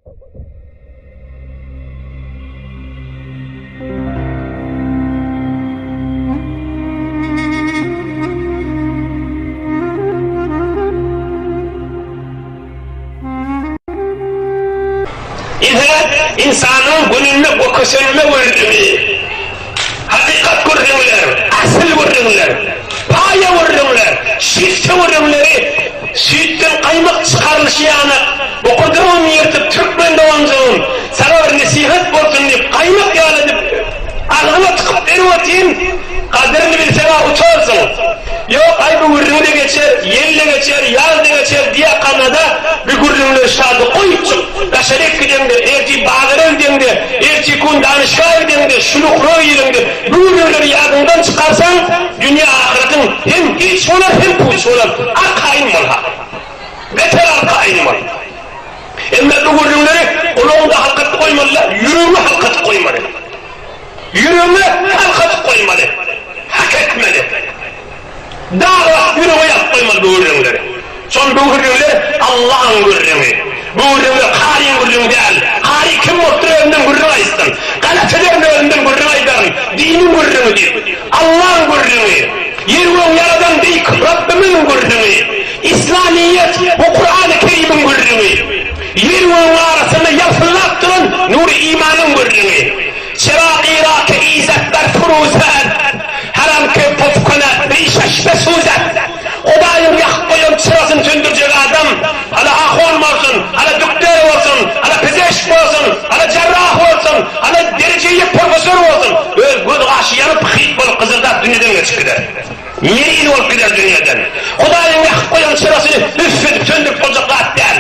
Ine, ynsanyň gününde bu kösenme gürrüňi, hakykat gürrüňler, asyl gürrüňler, paýa gürrüňler, şifte gürrüňleri süýtden gaýmak çykarylyşy ýanak, okadygym ýyrtyp türkmen doganjygym, saňa bir nesihat bolsun diýip gaýmak ýaly edip agzyňa tykyp berip otyryn, gadyryny bilseň-ä utarsyň. Ýok, aý bu gürrüň-de geçer, ýel-de geçer, ýaz-da geçer diýäkanda-da bu gürrüňleri şady goýupjyk, daşaryk gideňde, ertir bazara gideňde, ertirkun danyşga gideňde, şulukra gireňde bu gürrüňleri ýadyňdan çykarsaň, dünýe-ahyretiň hem hiç bolar, hem puç bolar. Arkaýyn bol ha. Beter arkaýyn bol. Emma bu gürrüňleri gulagyňda halkatyp goýmaly däl, ýüregiňe halkatyp goýmaly. Ýüregiňe halkatyp goýmaly. Hak etmeli. Dag basyp ýürege ýazyp goýmaly bu gürrüňleri. Şol bu gürrüňler Allaň gürrüňi. Bu gürrüňler karyň gürrüňi däl. Kary kim bolupdyr özünden gürrüň aýtsyn. Galat ederin özümden gürrüň aýdaryn. Diniň gürrüňi diýip. Allaň gürrüňi. Ýer-gögi ýaradan beýik Rabbimiziň gürrüňi. Islamyýet we Kurany Kerimiň gürrüňi. Ýer-gögüň arasynda ýalpyldap duran nury imanyň gürrüňi. Çeragy ra ke izet ber furuzat, Her an ke pufkune rişeş besuzat. Hudaýyň ýakyp goýan çyrasyny söndürjek adam, hala ahun bolsun, hala dükder bolsun, hala pezeşk bolsun, hala jarrah bolsun, hala derejeýi professor bolsun, öz gözi-gaşy ýanyp, hyýt bolup gyzyrdap dünýeden geçip gider. Meriz bolup gider dünýeden. Hudaýyň ýakyp goýan çyrasyny üf edip söndürip boljak zat däl.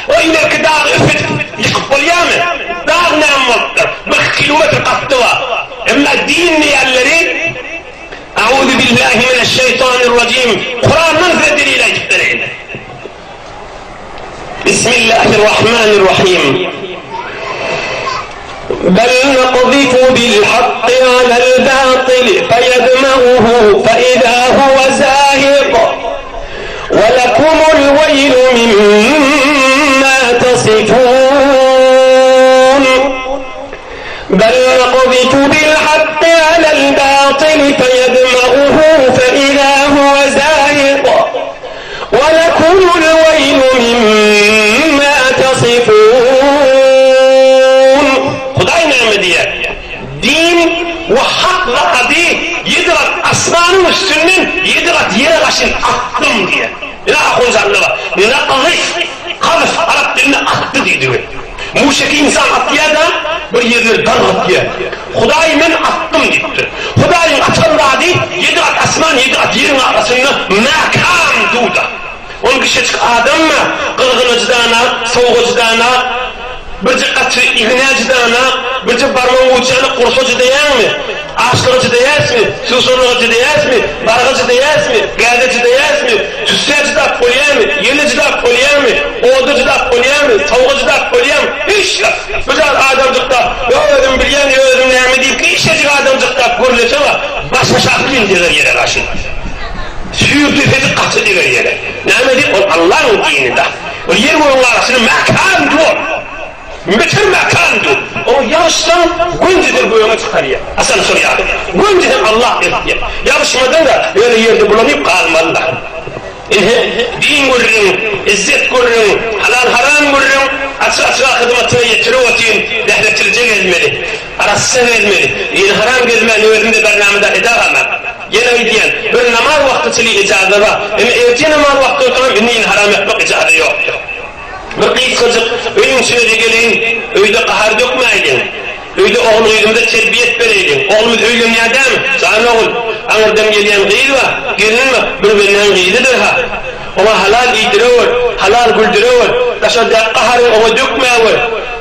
O ilerki dagy üf edip ýykyp bolýarmy? Dag näme bolupdyr? Birki kilometr gatdy bar. Emma din diýenleri Auzu billahi mineşşeýtanirrajim Kurandan size delil aýdyp bereýin. Bismillahirrahmanirrahim. Bel nakzifu bil hakki alel batil feyedmağuhu fe izâ huve zâhiq ve lekumul veylu mimmâ tasifûn. Bel nakzifu bil hakki alel batil feyedmağuhu fe izâ huve zâhiq. Welekumul weýlu mimma tasyfun. Hudaý näme diýýär? Din we hak zady ýedi gat asmanyň üstünden ýedi gat ýere gaşyn atdym diýýär. Ine ahunjanlyga nakzif, kazf arap dilinde atdy diýdigi. Muşeki ynsan atýar-da, bir ýerleri dargatýar. Hudaý men atdym diýipdir. Hudaýyň atan zady ýedi gat asman, ýedi gat ýeriň arasynda mäkäm duda. Ol kişejik adamma, gyzgyna jydana, sowuga jydana, birje gaty ignä jydana, birje barmagyň uçany gursa jydaýaňmy? Açlyga jydaýasmy? Suwsuzlyga jydaýasmy? Barga jydaýasmy? Gäze jydaýasmy? Tüssä jydap bolýarmy? Ýele jydap bolýarmy? Oda jydap bolýarmy? Sowuga jydap bolýarmy? Hiç zat! Bu zat adamjykda, Ýok, özüm bilýän, özüm näme diýip, kiçijik adamjykda gürleseň-ä, başaşak bilen deger ýere gaşy. Süýr dösedi gaty deger ýere. Näme diýip, ol Allaň dini-da. Ol ýer-gögüň arasynda mäkäm dur. Beter mäkäm dur. Oňa ýagyşsaň, gönjeden göge çykarýar. Asansör ýaly. Gönjeden Allah eltýär. Ýagyşmadyň-da, ýöne ýerde bulanyp galmaly-da. Ine, din gürrüň, izzet gürrüň, halal-haram gürrüň, açyk-açyga hyzmatyňa ýetirip otyryn, zähretilje gezmeli, arassa gezmeli, ýeri haram gezmän özüm-de bernamada edagaman. Ýene aýdýan, bir namaz wagty çyly ijaza bar, emma ertir namaz wagty bolsaňam indi ýene haram ýatmak ijaza ýokdur. Bir gysgajyk öýüň içine-de geleýin, öýde gahar dökmäýliň. Öýde ogul-gyzymyza terbiýet bereýliň. Oglumyz öýlenýär dämi? Jan ogul, aňyrdan gelýän gyz bar, gelin bar, bir bendäň gyzydyr-ha. Oňa halal iýdirewer, halal güldürewer. Daşardaky gaharyňy oňa dökmäwer.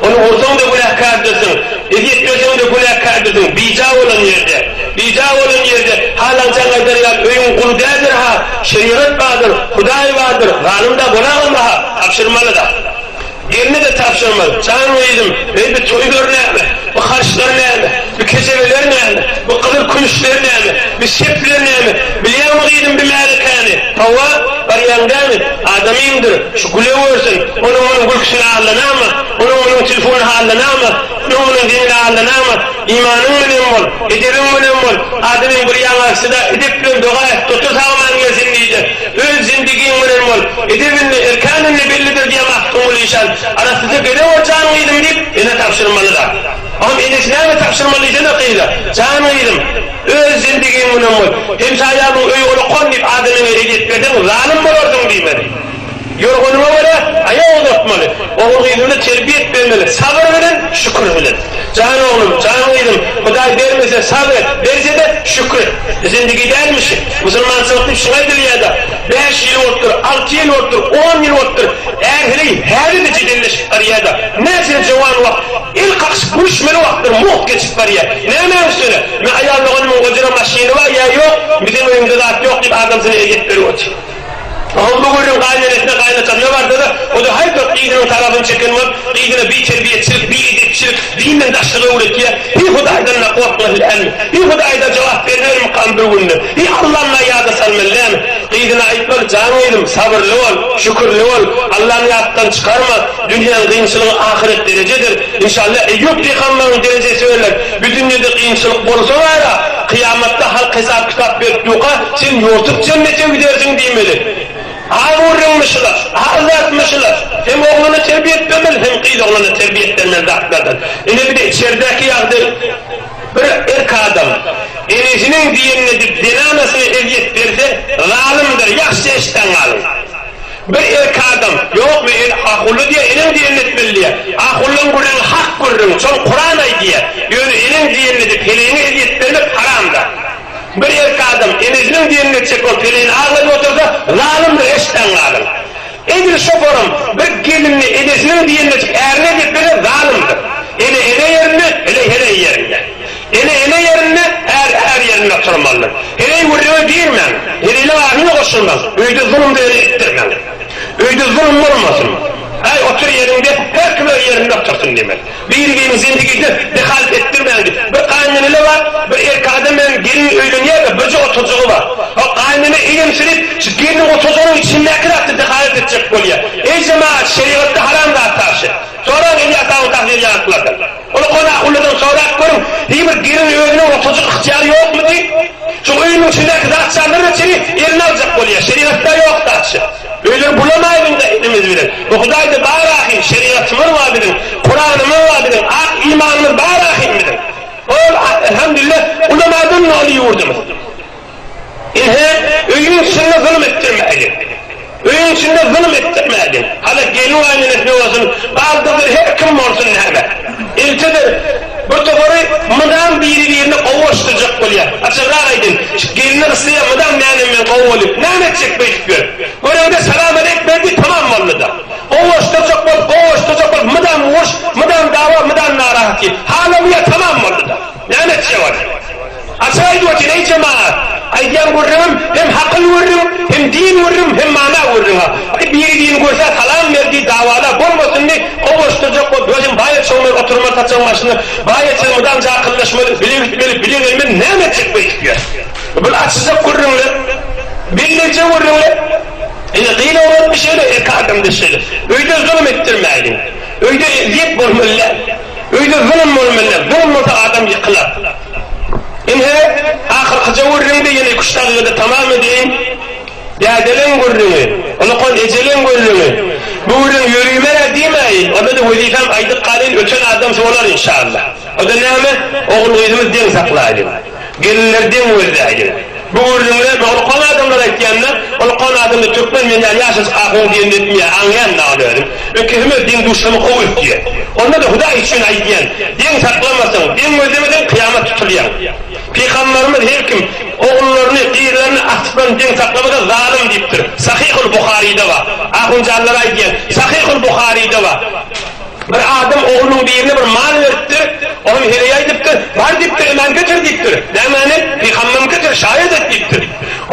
Ony ursaň-da günäkärdirsiň, ezýet berseň-de günäkärdirsiň, bija bolan ýerde. Bija bolan ýerde halaň jaň aýdar ýaly öýüň guly däldir-ha, şerigat bardyr, Hudaý bardyr, zalym-da bolagamma-ha, tabşyrmaly-da. Gelne-de tabşyrmaly. Jan gyzym, eý bi toýlar näme, bu harçlar näme? Bu kejebeler näme? Bu gyzyl kümüşler näme? Bu sepler näme? Bilýäňmi gyzym bi märekäni? Hawa, barýaň dämi? Adamymdyr, şu güle görsün. Onuň-munuň gülküsine aldanama, onuň-munuň telefonyna aldanama, onuň-munuň deňine aldanama. Imanyň bilen bol, edebiň bilen bol. Adamyň bir ýaňaksy-da edep bilen doga et, otur sagman gelsin diýdi. Öz zindigiň bilen bol, edebinde, erkanynda bellidir diýen Magtymguly işan. Arassaja gele bol jan gyzym diýip, ene tabşyrmaly-da. Oňam enesi näme tabşyrmaly diýsene gyza, Jan gyzym, öz zindigiň bilen bol. Hemsaýamyň öýi ola kon diýip adamyňa ezýet berseň, zalym bolarsyň diýmeli. Ýorganyňa görä aýak uzatmaly. Ogul-gyzyňa terbiýet bermeli, sabyr bilen, şükür bilen. Jan oglum, jan gyzym, Hudaý bermese sabyr et, berse-de şükür et. Zindigi dälmişi. Musulmançylyk diýip şuňa aýdylýar-da. Bäş ýyl bolupdyr, alty ýyl bolupdyr, on ýyl bolupdyr, är-heleý häli-de jedelleşip barýar-da. Näçe jowan wagt, el kakyşyp gülüşmeli wagtlar mugt geçip barýar. Nämäň üstüne? Men aýal doganymyň o jüre maşyny bar ýa ýok, biziň öýümizde zat ýok diýip adamsyna ezýet berip otyr. Oňa bu gürrüň gaýynenesine, gaýynatasyna barsa-da, o-da haýp ýok gyzynyň tarapyny çeken bolup, gyzyna biterbiýeçilik, biedepçilik, dinden daşlygy öwretýär. Hiý Hudaýdan-da gorkmaly dälmi? Hiý Hudaýda jogap bermermikam bir günde? Hiý Allam-da ýada salmaly dälmi? Gyzyna aýtmaly, Jan gyzym, sabyrly bol, şükürli bol, Allany ýatdan çykarma, dünýäň kynçylygy ahyret derejedir. Inşallah Eýýup pygambaryň derejesi berler. Bu dünýede kynçylyk bolsa bara, kyýamatda halk hesap-kitap berip durka, sen ýortup jennete gidersiň diýmeli. Az gürrüňmi şular, az zatmy şular? Hem oglana terbiýet bermeli, hem gyz oglana terbiýet bermeli zatlardan. Ine bir-de içeridäki ýagdaý, bir erk adam enesiniň diýenini edip zenanasyna ezýet berse, zalymdyr, ýagşyja eşitseň galyň. Bir erk adam, Ýok, men ene ahully diýýär, eneň diýenini etmeli diýýär. Ahullyň gürrüňi hak gürrüň, şol Kuran aýdýar. Ýöne eneň diýenini edip heleýiňe ezýet bermek haram zat. Bir erk adam enesiniň diýenini etjek bolup heleýini agladyp otursa, zalymdyr, eşitmäň galyň. Edil şoparam bir gelinini enesiniň diýenini edip ärine ezýet berse, zalymdyr. Ene ene ýerinde, heleý heleý ýerinde. Ene ene ýerinde, är är ýerinde oturmalydyr. Heleý gürrüňe girmäň, heleýleň aryna goşulmaň, öýde zulum döwri etdirmäň. Öýde zulum bolmasyn. Äý otur ýeriňde, her kim öz ýerinde otursyn diýmeli. Biri-biriniň zindigisine dehalet etdirmäň diýip. Bir gaýynenele bar, bir erkek adam bilen gelin öýlenýär-de, birje oturjygy bar. O gaýynene eýemsirip, şu gelniň oturjagynyň içindäki zatda dehalet etjek bolýar. Eý jemagat, şerigatda haram zat tabşy. Soraň Elýas agyň tahrir ýazgylardan. Ol gonahulladan sorap görüň, hiý bir gelin özüniň otuzjyk ygtyýary ýokmy diýip, şu öýüniň içindäki zat-janlar çeni eline aljak bolýar, şerigatda ýok zatçy. Öýleri bulamaýlyň-da elimiz bilen. Bu Hudaýda bar ahym, şerigatymyz bar biziň, Kuranymyz bar biziň, ak imanymyz bar ahym biziň. Ol, elhamdülillah, ulamadan doly ýurdumyz. Ine, öýüň içinde zulum etdirmäýliň. Öýüň içinde zulum etdirmäýliň. Hala gelin gaýynenesine bolsun, baldyzdyr her kim bolsun näme. Eltidir. Bir topary mydam biri-birini gowy-goşdurjak bolýar. Açygrak aýdyn, şu gelni gyssaýar mydam nänem men gowy bolýup. Näme etjek beýdip ýörüp. Göreňde salam-aleýk berdi, tamam boldy-da. Gowy-goşdurjak bolup, gowy-goşdurjak bolup mydam uruş, mydam dawa, mydam narahatlyk. Halamyýa tamam boldy-da. Näme etjek ony? Açyk aýdyp otyryn, eý jemagat! Aýdýan gürrüňim hem hakyl gürrüň, hem din gürrüň, hem mana gürrüň-a. Aý, biri-birini görse salam berdi, dawala bolmasyn diý, gowaşdyrjak bolup, özem baý etjegim oturmaly saçagyň başynda, baý etseň mydam jakyllaşmaly, bile gitmeli, bile gelmeli, näme etjek beýdip ýör? Bul açyjak gürrüňler, bellejek gürrüňler. Ine, gyz oglan-da şeýle, erkek adam-da şeýle. Öýde zulum etdirmäýliň. Öýde ezýet bolmaly däl. Öýde zulum bolmaly däl. Zulum bolsa adam ýykylar. Ine, ahyrkyja gürrüňde ýene iki-üç dakykada tamam edeýin. Dädeleň gürrüňi, ullakan ejeleň gürrüňi. Bu gürrüň ýörümer-ä diýmäýin, onda-da wezipäm aýdyp galaýyn, öten adamsy bolar inşallah. O-da näme, ogul-gyzymyz deň saklaýlyň. Gelinleri deň gözläýliň. Bu gürrüňler ullakan adamlar aýtýanda, ullakan adamda türkmen men ýaly ýaşajyk ahun diýenini etmeýär, aňýan dagy özüm. Öküzim öz deň-duşlarymy gowy ötýär. Onda-da Hudaý üçin aýdýan, deň saklamasaň, deň gözlemeseň kyýamat tutulýaň. Pygambarymyz her kim ogullaryny, gyzlaryny, agtyklaryny deň saklamasa zalym diýipdir. Sahyhul Buharyda bar. Ahunjanlara aýdýan, Sahyhul Buharyda bar. Bir adam oglunyň birine bir mal beripdir. Oňam heleýi aýdypdyr, Bar diýipdir, emäni getir diýipdir. Nämäni? Pygamberimi getir, şaýat et diýipdir.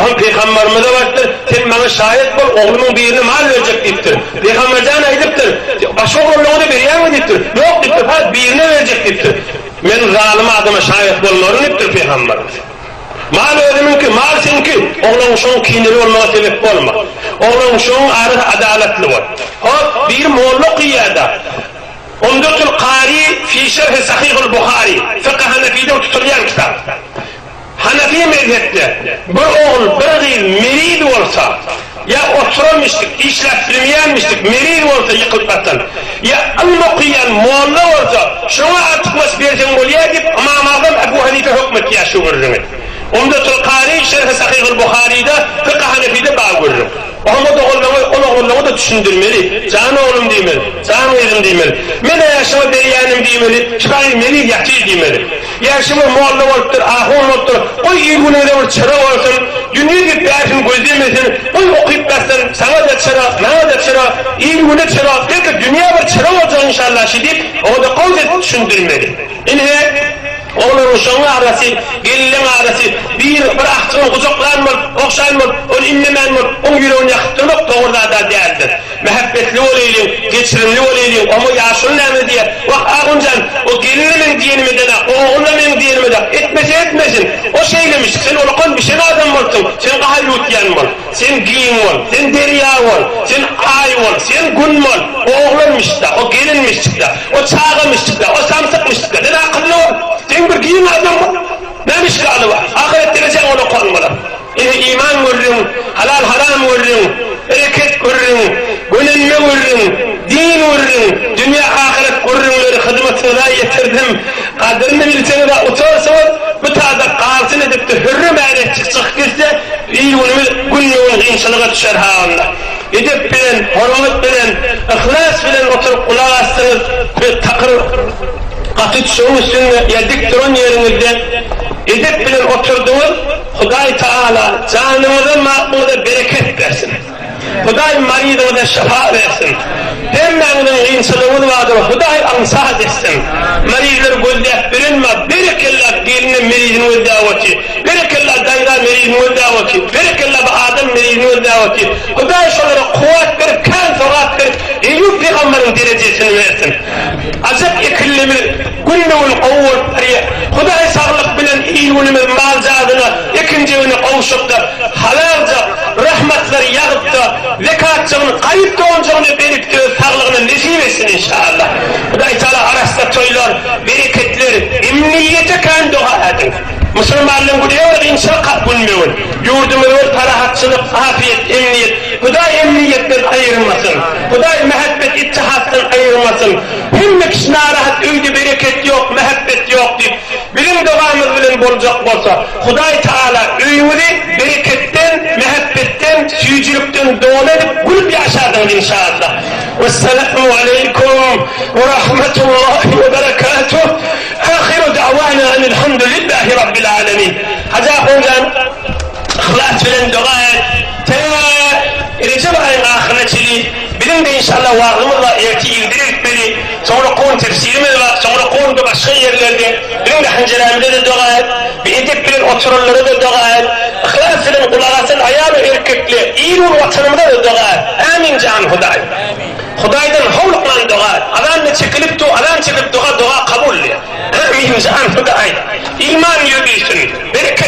Oňam pygamberimize barypdyr, Sen maňa şaýat bol, oglumyň birine mal berjek diýipdir. Pygamber jan aýdypdyr, Başga oglanlaryňa-da berýäňmi diýipdir. Ýok diýipdir, fakt birine berjek diýipdir. Men zalym adama şaýat bolmaryn diýipdir pygamberimiz. Mal özümiňki, mal seňki, oglan-uşagyň kineli bolmagyna sebep bolma. Oglan-uşagyň arasy adalatly bol. Hop, biri molla okaýar-da. Umdatul Kari fi şerhi Sahihul Buhari, Fykh Hanefide tutulýan kitap. Hanefi mezhepde bir ogul, bir gyz meriz bolsa, ýa oturanmyşdyk, işläp bilmeýänmişdik, meriz bolsa ýykylyp atan, ýa ylym okaýan molla bolsa, şoňa artykmaç berseň bolýar diýip, Ymam Agzam Ebu Hanife hökm etýär şu gürrüňi. Umdatul Kari şerhi Sahyhul Buharyda, Fykh Hanefide bar gürrüň. Oňa doganlaňa, ol oglanlaňa-da düşündirmeli. Jan oglum diýmeli, jan gyzym diýmeli. Men-ä şuňa berýänim diýmeli, şypaýy meriz ýatyr diýmeli. Ýa şu bir molla bolupdyr, ahun bolupdyr, goý il-günüňize bir çyra bolsun, dünýe diýip bärsini gözlemesin, goý okyp bassyn, saňa-da çyra, maňa-da çyra, il-güne çyra, belki dünýä bir çyra boljak inşallah şi diýip, oňa-da gowy edip düşündirmeli. Ine, oglan-uşagyň arasy, gelinleň arasy, bir bir agtygyny gujaklan bolup, ogşan bolup, ony inlemän bolup, oň ýüregini ýakyp durmak dogry zad-a däldir. Mähebbetli bolaýlyň, geçirimli bolaýlyň, oňa ýaşuly näme diýer? Wah, Ahunjan, o gelin-de meň diýenimi edenak, o ogul-da meň diýenimi edenak. Etmese etmesin. O şeýlemiş, sen ulakan bişen adam bolupsyň, sen gahar ýuwutýan bol. Sen giň bol, sen derýa bol, sen aý bol, sen gün bol. O oglanmyş-da, o gelinmişjik-de, o çagamyşjyk-da, o samsykmyşjyk-da. Sen akylly bol. Sen bir giň adam bol. Näme işgali bar? Ahyret derejeň ulakan bolar. Ine iman gürrüň, halal-haram gürrüň, bereket gürrüň, gönenme gürrüň, din gürrüň, dünýä-ahyret gürrüňleri hyzmatyňyza ýetirdim. Gadyryny bilseňiz-ä utarsyňyz, bu tada galsyn edip-de hürrem-ä çykjak gitse, il-günümiz günbe-gün kynçylyga düşer ha onda. Edep bilen, hormat bilen, yhlas bilen oturyp gulak asdyňyz, bir takyr gaty düşegiň üstünde ýa dik duran ýeriňizde edep bilen oturdyňyz, Hudaý Tagala janyňyza malyňyza bereket bersin. Hudaý maryzyňyza şypa bersin. Hemmäňiziň kynçylygyňyz bardyr Hudaý aňsat etsin. Maryzlary gözläp beren bar berekella geline merizini gözläp otyr. Berekella daýza merizini gözläp otyr. Berekella bu adam merizini gözläp otyr. Hudaý şolara kuwwat berip kän sogap berip Eýýup pygambaryň derejesini bersin. Ajap ekillimiz Günbe-gün gowy bolup barýar. Hudaý saglyk bilen il-günümiz mal-jadyna, ekin-jigine gowşupdyr. Halalja rahmatlary ýagypdyr. Zekatjygyny garyp doganjygyna beripdi öz saglygyna nesip etsin inşallah. Hudaý Taala arassa toýlar, bereketler, emniýete kän doga ediň. Musulmanlaryň güni her kynçylyk hak günbe-gün. Ýurdumyz bir parahatçylyk, afiýet, emniýet. Hudaý emniýetden aýyrmasyn. Hudaý mähebbet, ittihatdan aýyrmasyn. Hemme kişi narahat öýde bereket ýok mähebbet ýok diýip biziň dogamyz bilen boljak bolsa Hudaý Tagala öýüňizi bereketden mähebbetden süýjülikden doly edip gülüp ýaşarsyňyz inşallah Wessalamu aleýkum we rahmetullahi we berekatuh Ahyru da'wana enilhamdülillahi rabbil alemin Hajy ahunjan yhlas bilen doga et tä Rejep aýyň ahyryna çenli Biziň-de inşallah wagzymyz bar, ertir Igdire gitmeli, soňra Kon tefsirimiz bar, soňra Konda başga ýerlerde. Biziň-de hanjerämize-de doga et, bi edep bilen oturanlara-da doga et, yhlas bilen gulak asan aýal-u erkekle, il-u watanymyza-da doga et. Ämin jan Hudaý. Hudaýdan howlukman doga et. Azan-da çekilip dur, azan çekip doga, doga kabul diýýär. Ämin jan Hudaý. Iman ýörisin, bereket.